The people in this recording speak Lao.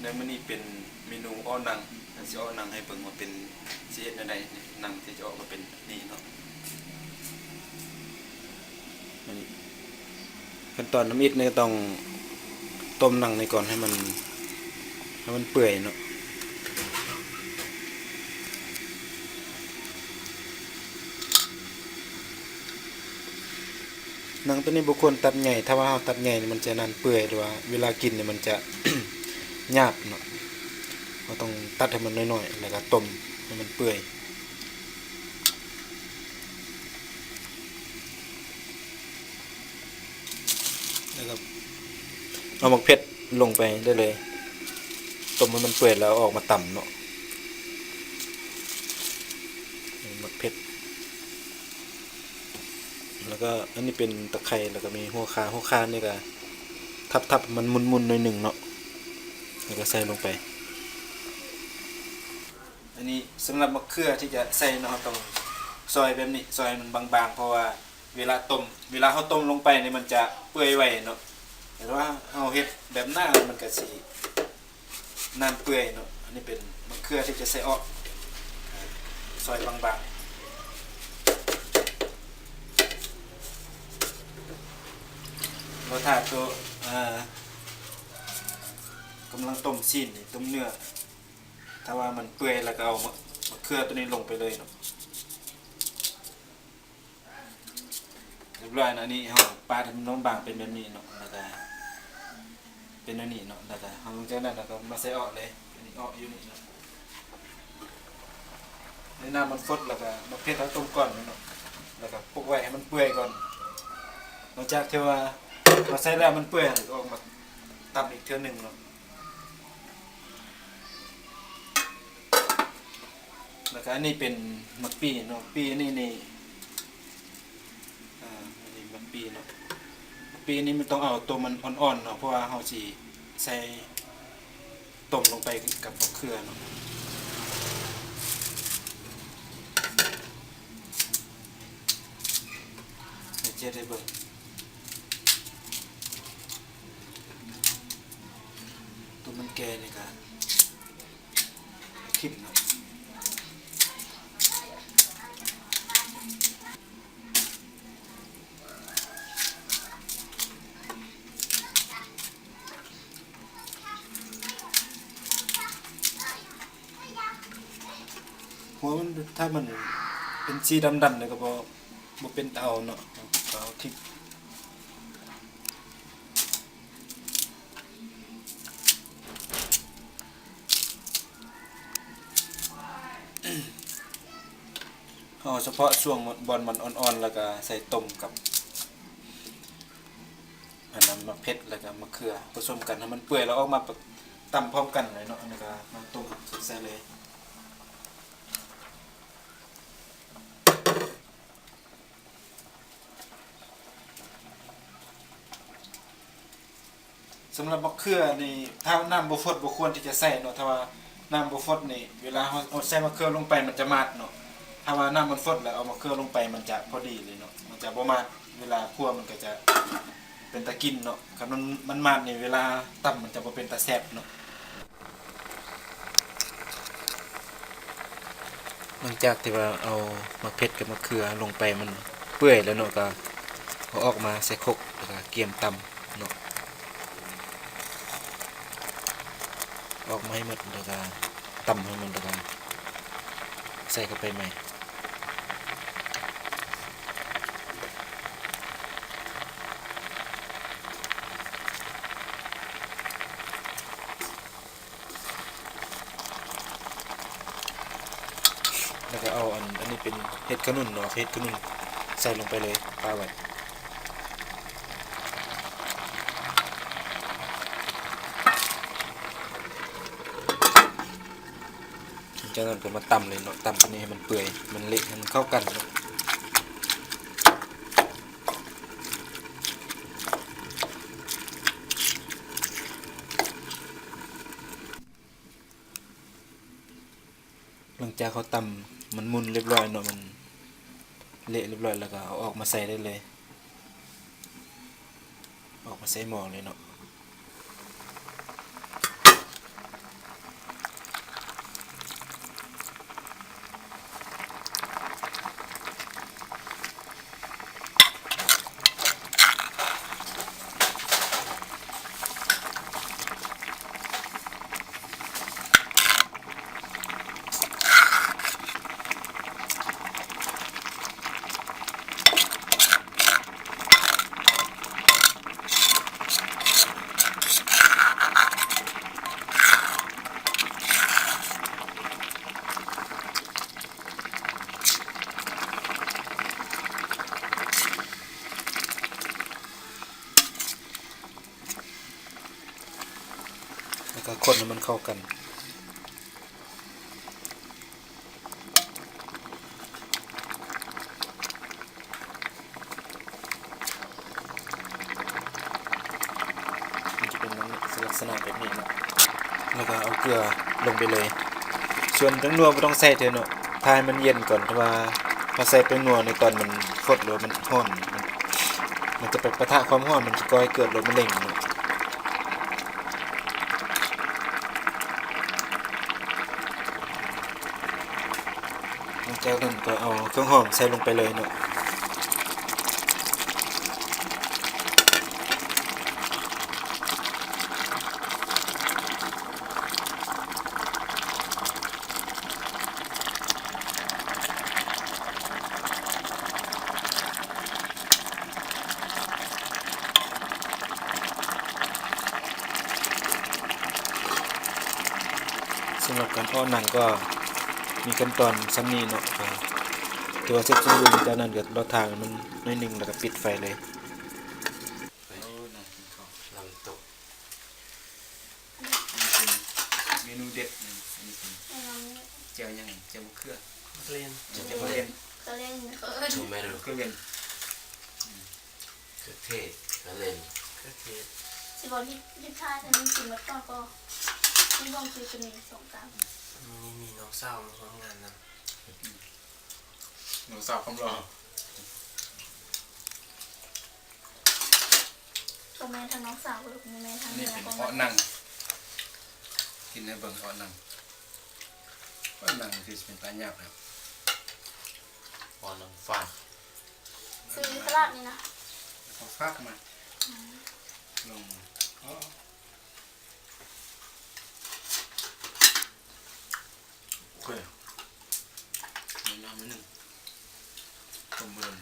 ແລ້ວມື້ນີ້ເປັນເມນູເອາະໜັງ ຊິເອາະໜັງໃຫ້ເບິ່ງວ່າເປັນ ຊິເຮັດແນວໃດ ໜັງທີ່ຈະອອກມາເປັນນີ້ເນາະ. ອັນນີ້ ຂັ້ນຕອນທຳອິດນີ້ຕ້ອງຕົ້ມໜັງນີ້ກ່ອນ ໃຫ້ມັນ ໃຫ້ມັນເປື່ອຍເນາະ. ໜັງໂຕນີ້ບໍ່ຄວນຕັດໃຫຍ່ ຖ້າວ່າເຮົາຕັດໃຫຍ່ນີ້ມັນຈະນັ້ນເປື່ອຍ ຫຼືວ່າເວລາກິນນີ້ມັນຈະຫຍາບເນາະ. ເຮົາຕ້ອງຕັດໃຫ້ມັນນ້ອຍໆ ແລ້ວກໍຕົ້ມໃຫ້ມັນເປື່ອຍ. ແລ້ວກໍເອົາໝາກເຜັດລົງໄປໄດ້ເລີຍ ຕົ້ມໃຫ້ມັນເປື່ອຍແລ້ວເອົາອອກມາຕຳເນາະ ໝາກເຜັດ. ແລ້ວກໍອັນນີ້ເປັນຕະໄຄ ແລ້ວກໍມີຫົວຂ່າ ຫົວຂ່ານີ້ກໍທັບໆ ໃຫ້ມັນໝຸ່ນໆ ໜ້ອຍໜຶ່ງເນາະ ແລ້ວກໍໃສ່ລົງໄປ. ອັນນີ້ສຳລັບໝາກເຂືອທີ່ຈະໃສ່ເນາະ ເຮົາຕ້ອງຊອຍແບບນີ້ ຊອຍໃຫ້ມັນບາງໆ ເພາະວ່າເວລາຕົ້ມ ເວລາເຮົາຕົ້ມລົງໄປນີ້ມັນຈະເປື່ອຍໄວເນາະ ແຕ່ວ່າເຮົາເຮັດແບບໜ້າ ມັນກໍຊິ ນ້ຳເປື່ອຍເນາະ. ອັນນີ້ເປັນໝາກເຂືອທີ່ຈະໃສ່ເອາະ ຊອຍບາງໆ ແລ້ວຖ້າໂຕ ເອີ ກຳລັງຕົ້ມຊີ້ນນີ້ ຕົ້ມເນື້ອ ຖ້າວ່າມັນເປື່ອຍແລ້ວກໍເອົາໝາກ ໝາກເຂືອໂຕນີ້ລົງໄປເລີຍເນາະ. ຮຽບຮ້ອຍເນາະ ອັນນີ້ເຮົາປາດໃຫ້ມັນບາງໆ ເປັນແບບນີ້ເນາະ ແລ້ວກະເປັນແນວນີ້ເນາະ ແລ້ວກະເຮົາ ຫຼັງຈາກນັ້ນເຮົາກໍມາໃສ່ເອາະເລີຍ ອັນນີ້ເອາະຢູ່ນີ້ເນາະ ໃຫ້ນ້ຳມັນຟົດ ແລ້ວກະໝາກເຜັດເຮົາຕົ້ມກ່ອນເນາະ ແລ້ວກະປົກໄວ້ໃຫ້ມັນເປື່ອຍກ່ອນ. ຫຼັງຈາກທີ່ວ່າເຮົາໃສ່ແລ້ວມັນເປື່ອຍ ເຮົາກໍອອກມາຕຳອີກເທື່ອໜຶ່ງເນາະ. ແລ້ວກະອັນນີ້ເປັນໝາກປີເນາະ ປີນີ້ນີ້ ອ່າ ອັນນີ້ໝາກປີເນາະ ໝາກປີນີ້ມັນຕ້ອງເອົາໂຕມັນອ່ອນໆເນາະ ເພາະວ່າເຮົາຊິໃສ່ຕົ້ມລົງໄປກັບໝາກເຂືອເນາະ. ໃຫ້ເຈັດໃຫ້ເບິ່ງ ໂຕມັນແກ່ນີ້ກະ ເອົາຖິ້ມເນາະ ຫົວມັນ ຖ້າມັນເປັນສີດຳໆ ນີ້ກໍບໍ່ ບໍ່ເປັນຕາເອົາເນາະ ກໍເອົາຖິ້ມ. ເອົາສະເພາະຊ່ວງມັນ ບ່ອນມັນອ່ອນໆ ແລ້ວກະໃສ່ຕົ້ມກັບອັນນັ້ນ ໝາກເຜັດ ແລ້ວກະໝາກເຂືອ ປະສົມກັນໃຫ້ມັນເປື່ອຍ ແລ້ວອອກມາ ຕຳພ້ອມກັນເລີຍເນາະ. ອັນນີ້ກະມາຕົ້ມໃສ່ເລີຍ. ສຳລັບໝາກເຂືອນີ້ ຖ້ານ້ຳບໍ່ຟົດບໍ່ຄວນທີ່ຈະໃສ່ເນາະ. ຖ້າວ່ານ້ຳບໍ່ຟົດນີ້ ເວລາເຮົາເອົາໃສ່ໝາກເຂືອລົງໄປ ມັນຈະໝາດເນາະ. ຖ້າວ່ານ້ຳມັນຟົດແລ້ວເອົາໝາກເຂືອລົງໄປ ມັນຈະພໍດີເລີຍເນາະ ມັນຈະບໍ່ໝາດ. ເວລາຂົ້ວມັນກໍຈະເປັນຕາກິນເນາະ. ຄັນມັນ ມັນໝາດນີ້ ເວລາຕຳມັນຈະບໍ່ເປັນຕາແຊບເນາະ. ຫຼັງຈາກທີ່ວ່າເອົາໝາກເຜັດກັບໝາກເຂືອລົງໄປ ມັນເປື່ອຍແລ້ວເນາະ ກໍເອົາອອກມາໃສ່ຄົກ ແລ້ວກໍກຽມຕຳເນາະ. ເອົາອອກມາໃຫ້ໝົດ ແລ້ວກໍຕຳໃຫ້ໝົດ ແລ້ວກໍໃສ່ເຂົ້າໄປໃໝ່. ແລ້ວກໍເອົາອັນ ອັນນີ້ເປັນເຫັດຂະໜຸ່ນເນາະ ເຫັດຂະໜຸ່ນໃສ່ລົງໄປເລີຍ ປະໄວ້. ຈາກນັ້ນກໍມາຕຳເລີຍເນາະ ຕຳໂຕນີ້ໃຫ້ມັນເປື່ອຍ ມັນເລະ ໃຫ້ມັນເຂົ້າກັນເນາະ. ຫຼັງຈາກເຮົາຕຳມັນໝຸ່ນລຽບຮ້ອຍເນາະ ມັນເລະລຽບຮ້ອຍ ແລ້ວກໍເອົາອອກມາໃສ່ໄດ້ເລີຍ ອອກມາໃສ່ໝໍ້ເລີຍເນາະ. ຄົນໃຫ້ມັນເຂົ້າກັນ. ມັນຈະເປັນລັກສະນະແບບນີ້ເນາະ ແລ້ວກໍເອົາເກືອລົງໄປເລີຍ. ສ່ວນແປ້ງນົວບໍ່ຕ້ອງໃສ່ເທື່ອເນາະ ຖ້າໃຫ້ມັນເຢັນກ່ອນ, ເພາະວ່າເຮົາໃສ່ແປ້ງນົວໃນຕອນມັນຟົດ ຫຼືວ່າມັນຮ້ອນ ມັນ ມັນຈະໄປປະທະຄວາມຮ້ອນ ມັນຈະກໍ່ໃຫ້ເກີດໂລກມະເຮັງເນາະ. ຫຼັງຈາກນັ້ນກໍເອົາເຄື່ອງຫອມໃສ່ລົງໄປເລີຍເນາະ. ສຳລັບການເອາະໜັງກໍມີຂັ້ນຕອນສ່ຳນີ້ເນາະ ກໍຖືວ່າເສັດສົມບູນ. ຈາກນັ້ນກໍລໍຖ້າໃຫ້ມັນໜ້ອຍໜຶ່ງ ແລ້ວກໍປິດໄຟເລີຍ. ໂອ້ ໜ້າກິນເຂົ້າ ນ້ຳຕົກ. ອັນນີ້ເປັນເມນູເດັດນະ. ອັນນີ້ເປັນແຈ່ວຫຍັງ? ແຈ່ວມະເຂືອ ເຂືອເລນ ເຂືອເລນ ໂທເມໂຕ ເຂືອເລນ ອືມ ເຂືອເທດ ເຂືອເລນ ເຂືອເທດ. ຊິບອກທິດ ທິດທາງ ອັນນີ້ຊິໝົດກ່ອນກໍ ມີບ່ອນຄືຕົວນີ້ສອງສາມ. ມື້ນີ້ມີນ້ອງສາວມາຮ່ວມງານນຳ. ອືມ ນ້ອງສາວຄຳຫຼໍ່. ບໍ່ແມ່ນທັງນ້ອງສາວ ບໍ່ແມ່ນທັງເມຍ. ນີ້ເປັນເອາະໜັງ ກິນໃຫ້ເບິ່ງເອາະໜັງ. ເອາະໜັງຄືຊິເປັນຕາຍາກແລ້ວ. ເອາະໜັງຟາກ ຊື້ຢູ່ຕະຫຼາດນີ້ນະ ເຂົາຝາກມາ. ອືມ ລອງເບິ່ງ. ອໍ ໂອເຄ ແນະນຳໜ້ອຍໜຶ່ງ ຕົ້ມເບິ່ງ.